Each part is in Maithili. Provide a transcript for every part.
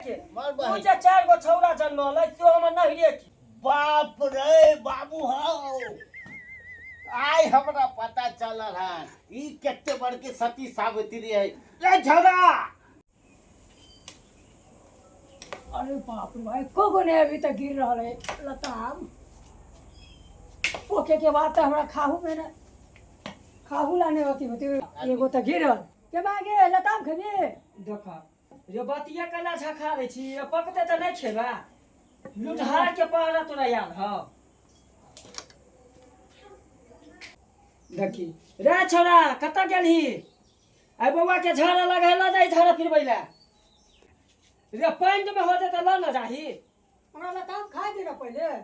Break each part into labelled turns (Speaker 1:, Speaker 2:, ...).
Speaker 1: मर
Speaker 2: तू
Speaker 1: बहिन।
Speaker 2: जे चारि गो छौड़ा जन्मल है से हमर नहिरे के।
Speaker 1: बाप रे बाबू हौ, आइ हमरा पता चलल हन ई कते बड़की सती सावित्री है। रे झगड़ा।
Speaker 3: अरे बाप रे भाई, एको गो नहीं अभी तक गिर रहल है लताम। पोके के बाद तो हमरा खाहू में ना खाहू ला नहीं होती होती। एगो तो गिरल के मागे लताम खेबी।
Speaker 2: देख रे, बतिया केना झखारै छी? ये पकते तऽ नहि खेबा। लुटहार के पहरा तोरा याद हौ? देखी रे छोरा, कतऽ गेलही? आइ बौआ के झाड़ा लगै लऽ जाइ झाड़ा फिरबै लए रे। पानि में हो जेतै, लऽ न जाही।
Speaker 3: हमरा लताम खा दे ना पहिले।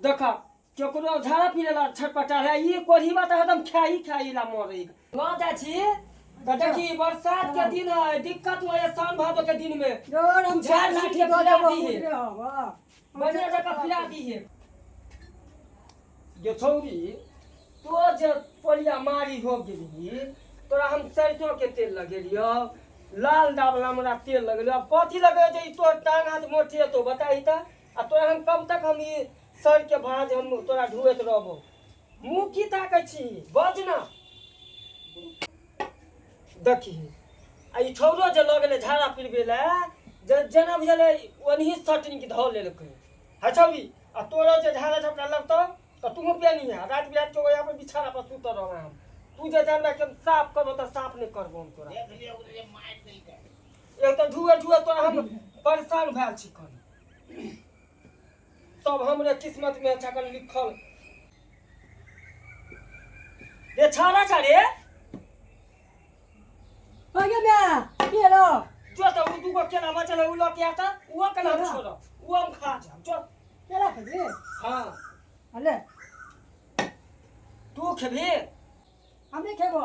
Speaker 2: देख, केकरो झाड़ा फिरे ला छटपटा है, ई कोढ़ीबा तऽ हरदम खाई खाई ला मरे। लऽ जाइ छी तऽ देखी, बरसात के दिन है, दिक्कत हो है सावन भादो के दिन में।
Speaker 3: जोर हम
Speaker 2: झाड़
Speaker 3: चार
Speaker 2: लाठी
Speaker 3: लाठी
Speaker 2: के
Speaker 3: दऽ
Speaker 2: फिरा
Speaker 3: देबो।
Speaker 2: दीहे।
Speaker 3: उतरे हम, हाँ।
Speaker 2: बढ़िया जकाँ फिरा दीहे। ये छौरी, तो जे पोलिया मारी हो गेली, तोरा हम सरसों के तेल लगेलियो, लाल डाबला हमरा तेल लगेलियो, अब कथी लगे जे ई तोर टांग हाथ मोटे तो बताही त। आ तोरा हम कब तक हम ई सर के भाज हम तोरा ढुएत रहबो? मुँह की ताकै छी? बज ना। देखी, आ ई छौरो जे लऽ गेलै झाड़ा फिरबै लए, जे जेना बुझलै ओनही सटनी के धऽ लेलकै है छौरी। आ तोरो जे झाड़ा झपटा लगतौ तऽ तूहूँ पेनी है। राति बिराति के ओहि पर बिछाना पर सुतल रहबै हम। तू जे जानबै कि हम साफ करबो तऽ साफ नहि करबो हम तोरा।
Speaker 1: देख लियौ जे मारि देलकै।
Speaker 2: एक तऽ ढुए ढुए तोरा हम परेशान भेल छी कनी। सब हमरे किस्मत में अच्छा कन लिखल रे। छाड़ा छा रे।
Speaker 3: आगे म्या की हेलो।
Speaker 2: जो तऽ उ दूगो केला बचल है, उ लऽ के आता। उहो केना हम छोड़ब? उ हम खा जाब। जो।
Speaker 3: केला खेबी?
Speaker 2: हाँ।
Speaker 3: अले।
Speaker 2: तू खेबही?
Speaker 3: हम नहीं खेबो,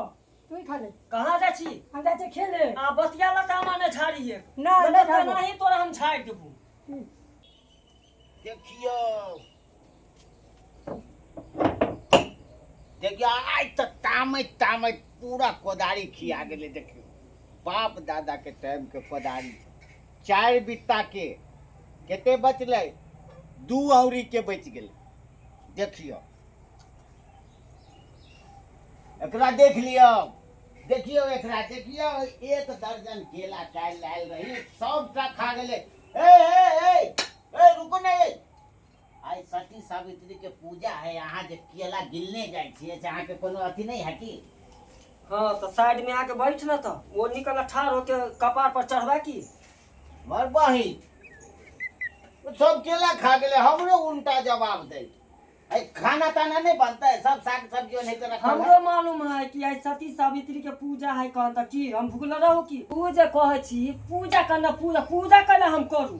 Speaker 3: तू ही खा ले।
Speaker 2: कहाँ जाइ छी?
Speaker 3: हम जाइ छी खेले।
Speaker 2: आ बतिया लतामा नहि झाड़ी है।
Speaker 3: ना, नहि झाड़बो।
Speaker 2: नहीं तोरा हम झाड़ि देबू।
Speaker 1: देखियौ देखियौ, आइ तऽ तामैत तामैत पूरा कोदारी खिया गेलै। देखियौ, बाप दादा के टाइम के कोदारी छै। 4 बित्ता के कते बचलै? 2 औरी के बचि गेलै। देखियौ एकरा, देख लियौ, देखियौ एकरा, देखियौ। 1 दर्जन केला काल्हि लायल रही, सबटा खा गेलै। ए ए ए ए, रुको ने। ए, आइ सती सावित्री के पूजा है, अहाँ जे केला गिलने जाइ छियै से अहाँके कोनो अथी नहि है की?
Speaker 2: हाँ, तऽ साइड में आके बैठ न। तऽ वो निकल ठाढ़ होके कपार पर चढ़बा की?
Speaker 1: मर बही, सब केला खा गेलै, हमरो उल्टा जवाब दै। ऐ, खाना ताना नहीं बनता है? सब साग सब्जी ओनाहिते रखल है।
Speaker 2: हमरो मालूम है कि आइ सती सावित्री के पूजा है। कहन तऽ की हम भूखल रहू की? तू जे कहै छी पूजा करना, पूजा पूजा करना हम करू,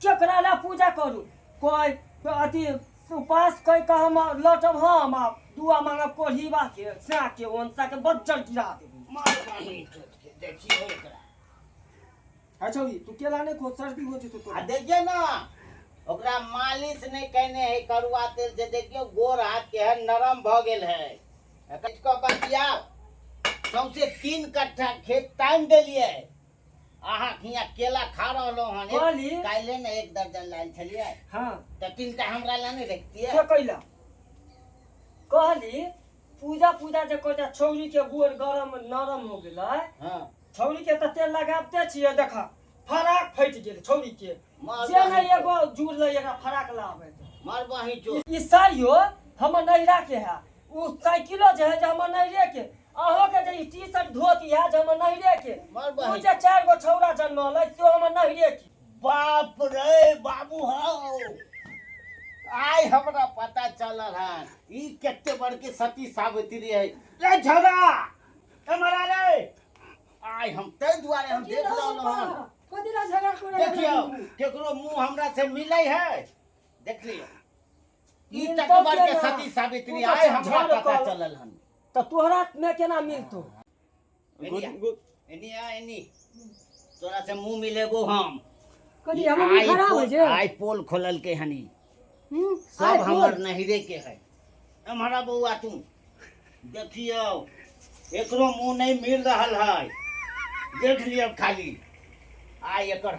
Speaker 2: केकरा ला पूजा करू? कोई अथी उपास कह के हम लौटब? हम आ दुआ मांगब कोढ़ीबा के, सा के ओनसा के बज्जर गिरा देबू।
Speaker 1: मार बही के, देखियो एकरा।
Speaker 2: अच्छा, तू केला नहीं खो, सर्दी हो जेतौ
Speaker 1: आ
Speaker 2: तोरा।
Speaker 1: देखियौ ने, ओकरा मालिश नहि केने है करुआ तेल से। देखियौ, गोर हाथ केहन नरम भऽ गेल है। एकर बतियाउ, सौंसे 3 कट्ठा खेत तामि देलियै, अहाँ हियाँ केला खा रहलहुँ हन।
Speaker 2: कहली।
Speaker 1: काल्हि ने 1 दर्जन लायल छलियै।
Speaker 2: हाँ।
Speaker 1: तऽ 3टा हमरा लए नहि रखतियै?
Speaker 2: से कैला कहली, पूजा पूजा जे कहै, छौरी के गोर गरम नरम हो गेलै।
Speaker 1: हाँ।
Speaker 2: छौरी के तऽ तेल लगाबते छियै, देख, फराक फटि गेल छौरी के।
Speaker 1: मार
Speaker 2: जे नहि
Speaker 1: बहिन।
Speaker 2: एगो जुड़लै एकरा फराक लाबै।
Speaker 1: मार बहिन चो।
Speaker 2: ई साड़ियो हमर नैहरा के है, ओ साइकिलो जे है जे हमर नैहरे के, अहों के जे ई टी शर्ट धोती है जे हमर नैहरे के।
Speaker 1: मार
Speaker 2: ओ
Speaker 1: बहिन।
Speaker 2: जे चारि गो छौड़ा जन्मल है से हमर नैहरे के।
Speaker 1: बाप रे बाबू हौ, आइ हमरा पता चलल हन ई कते बड़की सती सावित्री है। रे झगड़ा हमरा रे, आइ हम ताहि दुआरे हम देख रहलहुँ हन।
Speaker 3: कथी ला झगड़ा करे?
Speaker 1: देखियौ, केकरो मुंह हमरा से मिलै है? देख लियौ, ई
Speaker 2: मिलतौ
Speaker 1: तक बड़के
Speaker 2: केना?
Speaker 1: सती सावित्री
Speaker 2: तू तऽ
Speaker 1: आइ हमरा
Speaker 2: झड़
Speaker 1: पता
Speaker 2: कर।
Speaker 1: चलल हन।
Speaker 2: तऽ तोहरा में केना मिलतौ?
Speaker 1: एनी आ, एनी आ, एनी तोरा से मुंह मिलेबो हम।
Speaker 3: कथी हमर मुँह
Speaker 1: आइ
Speaker 3: खराब होइ छै?
Speaker 1: आइ पोल खोललकै हनी।
Speaker 3: हम्म,
Speaker 1: सब
Speaker 3: आइ
Speaker 1: हमर
Speaker 3: पोल।
Speaker 1: नहिरे के है। हमारा बौआ, तू देखियौ, एकरो मुंह नहीं मिल रहल है। देख लियौ खाली, आइ एकर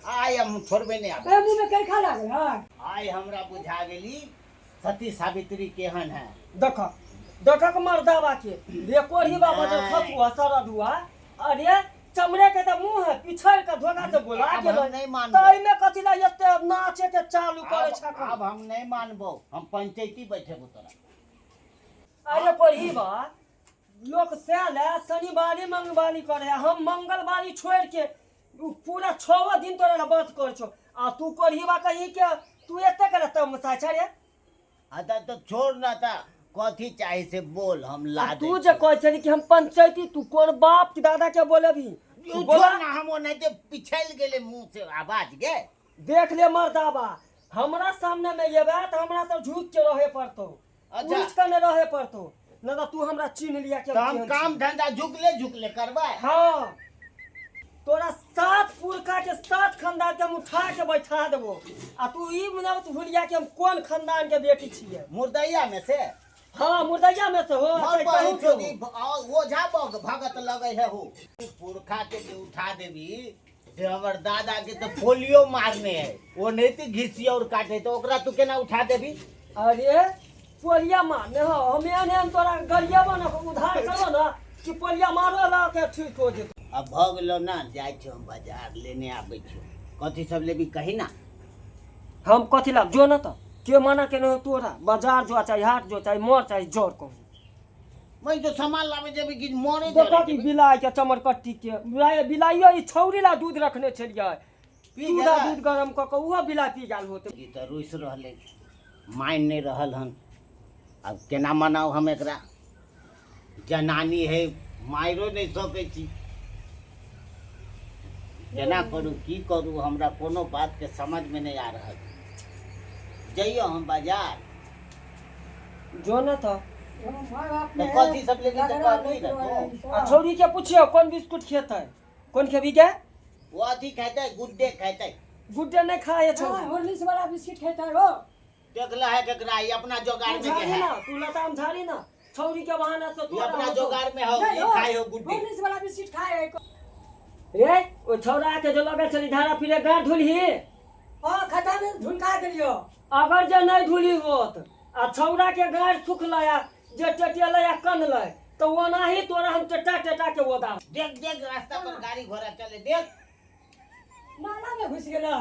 Speaker 1: आइ हम छोड़बे नहि आब।
Speaker 3: ए मुंह में कैखा लागल है।
Speaker 1: आइ हमरा बुझा गेली सती सावित्री केहन है।
Speaker 2: देख देखक मर्दाबा के रेकोढ़ी बाबा जो
Speaker 1: नहि।
Speaker 2: खसुआ सरदुआ। अरे चमड़े के तऽ मुंह है पिछड़ के धोखा से बोला
Speaker 1: आब
Speaker 2: गेलै।
Speaker 1: हम नहि मानबो।
Speaker 2: तऽ एहिमे कथी ला एते नाचे के चालू करे
Speaker 1: आब
Speaker 2: छै?
Speaker 1: आब हम नहि मानबो, हम पंचायती बैठेबो तोरा।
Speaker 2: अरे कोढ़ी बा लोक सैल है शनिवारी मंगलवारी करे है, हम मंगलवारी छोड़ के उ पूरा 6 दिन तोरा ला व्रत कर छो आ तू कोढ़ी बा कहीं के तू एते करे तमसा छै रे।
Speaker 1: आ तऽ छोड़ ना, तऽ कथी चाही से बोल, हम ला
Speaker 2: आ
Speaker 1: दै
Speaker 2: तू जे
Speaker 1: छियौ।
Speaker 2: कहै छली कि हम पंचायती, तू कोन बाप के दादा के बोलेबी?
Speaker 1: तू
Speaker 2: बोला।
Speaker 1: छोड़ ना, हम ओनाहिते पिछड़ि गेलै मुँह से आवाज गे।
Speaker 2: देख ले मर्दाबा, हमरा सामने में एबे तऽ हमरा तऽ झुक के रहे पड़तौ।
Speaker 1: अच्छा।
Speaker 2: उठि के नहि रहे पड़तौ, नहि तऽ तू हमरा चिन्ह लिया के
Speaker 1: तऽ हम
Speaker 2: केहन
Speaker 1: काम
Speaker 2: छी।
Speaker 1: धंधा झुकले झुकले करबै।
Speaker 2: हाँ, तोरा 7 पुरखा के 7 खानदान के हम उठा के बैठा देबो आ तू ई मत भूलिया कि हम कोन खानदान के बेटी छियै।
Speaker 1: मुर्दैया में से?
Speaker 2: हाँ, मुर्दैया में से हो,
Speaker 1: मर
Speaker 2: चाहे
Speaker 1: बहिन
Speaker 2: कहूँ से हो।
Speaker 1: चोदी, ओझा भगत लगै है हो। तू पुरखा के जे उठा देबी से हमर दादा के तऽ पोलियो मारने है, ओ नहीं तऽ घिसी और काटे, तऽ ओकरा तू केना उठा देबी?
Speaker 2: अरे पोलिया मारने हो, हम एहन एहन तोरा गरियेबो न, उधार करबो न कि पोलिया मारो ला के ठीक हो जेतौ।
Speaker 1: अब भऽ गेलौ ना, जाइ छियौ हम बाजार लेने आबै छियौ। कथी सब लेबी कही ना।
Speaker 2: हम कथी लाग जो न तऽ के मना केने हो तोरा? बाजार जो चाहे हाट जो चाहे मर चाहे जर कहूँ।
Speaker 1: मैं जो सामान लाबै जेबी कि मरे
Speaker 2: देखो
Speaker 1: जरे
Speaker 2: कि
Speaker 1: जेबी?
Speaker 2: बिलाइ के चमरकट्टी के बिलाइ बिलाइयो ई छौरी ला दूध रखने छलियै,
Speaker 1: पी
Speaker 2: सुधा
Speaker 1: गेलै?
Speaker 2: दूध गरम कऽ कऽ ओहो बिलाइ पी गेल होतै।
Speaker 1: ई तऽ रुसि रहलै, मानि नहि रहल हन। आब केना मनाउ हम एकरा? जनानी है, मारियो नहि सकै छी। केना करू, की करू, हमरा कोनो बातके समझमे नहि आ रहल। जइयो हम बाजार?
Speaker 2: जो न तऽ।
Speaker 1: तऽ कथी सब लेबी तऽ कहबी ने तू।
Speaker 2: आ छौरी के पुछियौ कोन बिस्कुट खेतै, कोन खेबी गे?
Speaker 1: ओ अथी खेतै, गुड्डे खेतै।
Speaker 2: गुड्डे नहि खाए छौरी।
Speaker 3: हॉर्लिक्स वाला बिस्किट खेतै हो।
Speaker 1: देखला है केकरा, ई अपना जोगाड़
Speaker 2: तू
Speaker 1: में के
Speaker 2: झाड़ी
Speaker 1: है।
Speaker 2: ना, तू लताम झाड़ी ना, छौरी के बहाना से
Speaker 1: ई
Speaker 2: तोरा
Speaker 1: अपना
Speaker 2: होतौ।
Speaker 1: जोगाड़ में हो,
Speaker 3: नहीं
Speaker 1: ई
Speaker 3: हो,
Speaker 1: खाए हो गुड्डे।
Speaker 3: हॉर्लिक्स वाला बिस्किट खाए है।
Speaker 2: रे ओ छौरा के जो लगल छली धारा फिरे गाड़ धुलही?
Speaker 3: हाँ, खड्डा में झुनका देलियो।
Speaker 2: अगर जे नहि धुली होत आ छौरा के गाड़ सुखलै आ जे टेटेलै आ कनलै तऽ ओनाही तोरा हम टेटा टेटा के ओदा।
Speaker 1: देख देख, रास्ता पर गाड़ी घोड़ा चले, देख।
Speaker 3: नाला में घुस गेलै।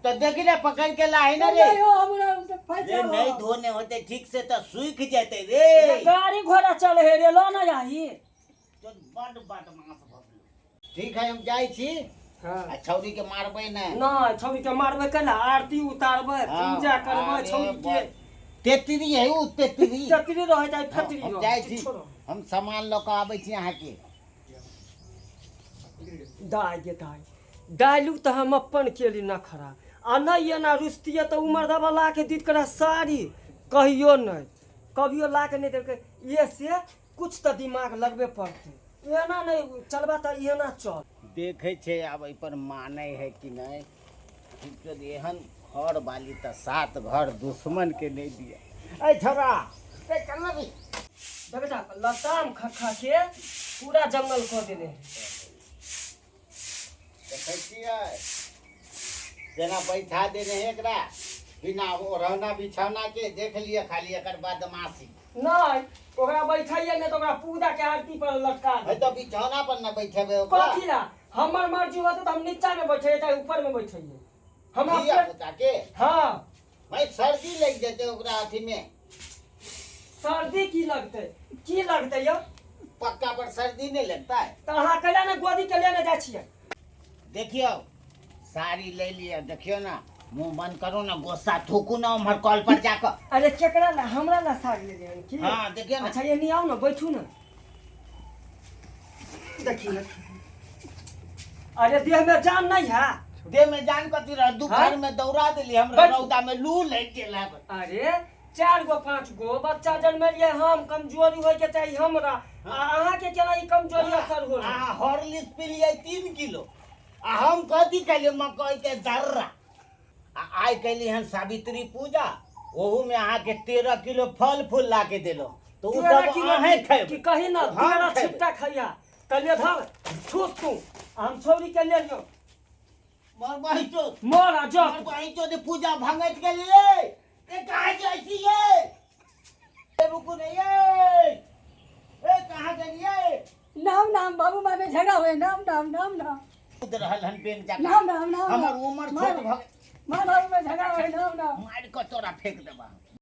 Speaker 1: तऽ देखी ने, पकड़ के लाही ने रे।
Speaker 3: नहीं हो, हमरा तो फंस
Speaker 1: रे
Speaker 3: जाबो।
Speaker 1: नहीं धोने होते ठीक से तऽ सूखि जेतै रे।
Speaker 2: गाड़ी घोड़ा चले हे रे, ल न जाही।
Speaker 1: तो बड बदमाश भऽ गेलौ। ठीक है, हम जाइ छी।
Speaker 2: हाँ।
Speaker 1: आ छौरी के मारबै ने?
Speaker 2: नहि, छौरी के मारबै केना? आरती उतारबै,
Speaker 1: हाँ,
Speaker 2: पूजा करबै
Speaker 1: अरे
Speaker 2: छौरी के।
Speaker 1: तेतरी है उ, तेतरी।
Speaker 2: तेतरी रहै चाहे फतरी
Speaker 1: हम
Speaker 2: रहै,
Speaker 1: जाइ छी।
Speaker 2: किछो रहै।
Speaker 1: हम सामान लऽ कऽ आबै छी अहाँके।
Speaker 2: दाय गे दाय, डालू तऽ हम अपन केली नखरा आ नहि एना रुसतियै तऽ उमर दबा ला के दीत करा साड़ी कहियो नहि, कभियो ला के नहि देलकै। ये से कुछ तऽ दिमाग लगबे पड़तै, एना नहि चलबा तऽ एना चल।
Speaker 1: देखै छै आब एहिपर मानै है कि नहि। एहन घर वाली तऽ 7 घर दुश्मन के नहि दिया। ऐ छोरा, ए चल ना रे।
Speaker 2: देख जा, लताम खा खा के पूरा जंगल कऽ देने है।
Speaker 1: देखै छियै जेना बैठा देने है एकरा बिना ओढ़ौना बिछौना के। देख लिअ खाली एकर बदमाशी।
Speaker 2: नहि, ओकरा बैठाइए नहि तऽ ओकरा पूजा के आरती पर लटका
Speaker 1: है
Speaker 2: दे।
Speaker 1: तऽ बिछौना पर न बैठेबै ओकरा?
Speaker 2: कथी ला? हमर मर्जी होतै तऽ हम नीचा में बैठैए चाहे ऊपर में बैठैए, हमरा
Speaker 1: धिया पुता के।
Speaker 2: हाँ।
Speaker 1: भाई, सर्दी लागि जेतै ओकरा अथी में।
Speaker 2: सर्दी की लगतै, की लगतै यौ?
Speaker 1: पक्का पर सर्दी नहीं लगता है।
Speaker 2: तऽ अहाँ कैला ने गोदी के लेने जाइ छियै?
Speaker 1: देखियौ, साड़ी ले लिअ। देखियौ ना, मुंह बंद करू ना, गोस्सा थूकू ना उम्हर कल पर जाकऽ।
Speaker 2: अरे केकरा ला? हमरा ला साड़ी लेने हन की?
Speaker 1: हाँ, देखियौ ना।
Speaker 2: अच्छा, एनी आउ ने, बैठू ने। देखिए, अरे देह में जान नहीं है?
Speaker 1: देह में जान कथी रह, दुपहर में दौड़ा देली हमरा।
Speaker 2: बैठू।
Speaker 1: रौदा में लू लागि गेल है।
Speaker 2: अरे 4 गो 5 गो बच्चा जन्मेलियै हम, कमजोरी होय के चाही हमरा, आ अहाँ के केना ई कमजोरी असर हो?
Speaker 1: आ हॉर्लिक्स पिलियै 3 किलो आ हम कथी खेलियै? मकई के दर्रा। आ आइ कैली हन सावित्री पूजा, ओहू में अहाँके 13 किलो फल फूल ला के देलहुँ तऽ ओ
Speaker 2: 13
Speaker 1: सब
Speaker 2: किलो
Speaker 1: अहें
Speaker 2: की
Speaker 1: खेबै?
Speaker 2: कही ना,
Speaker 1: हम
Speaker 2: 13
Speaker 1: खेबै।
Speaker 2: छिट्टा खैया। कहलियै धर ठूस तू, आ हम छौरी के ले लियौ।
Speaker 1: मर बहिं चोद।
Speaker 2: मर आ जा।
Speaker 1: मर बहिं चोद, पूजा भंगैत गेलियै। ए, कहाँ जाइ छियै? ए, रुकू ने यै। ए, कहाँ गेलियै?
Speaker 3: नाम नाम बाबू माय में झगड़ा हुए, नाम नाम नाम नाम।
Speaker 1: कूद रहल हन बेन जकाँ।
Speaker 3: नाम नाम नाम।
Speaker 1: हमर उमर छोट भऽ गेल।
Speaker 3: माय बाबू में झगड़ा हुए, नाम नाम।
Speaker 1: मारि कऽ तोरा फेंक देबा।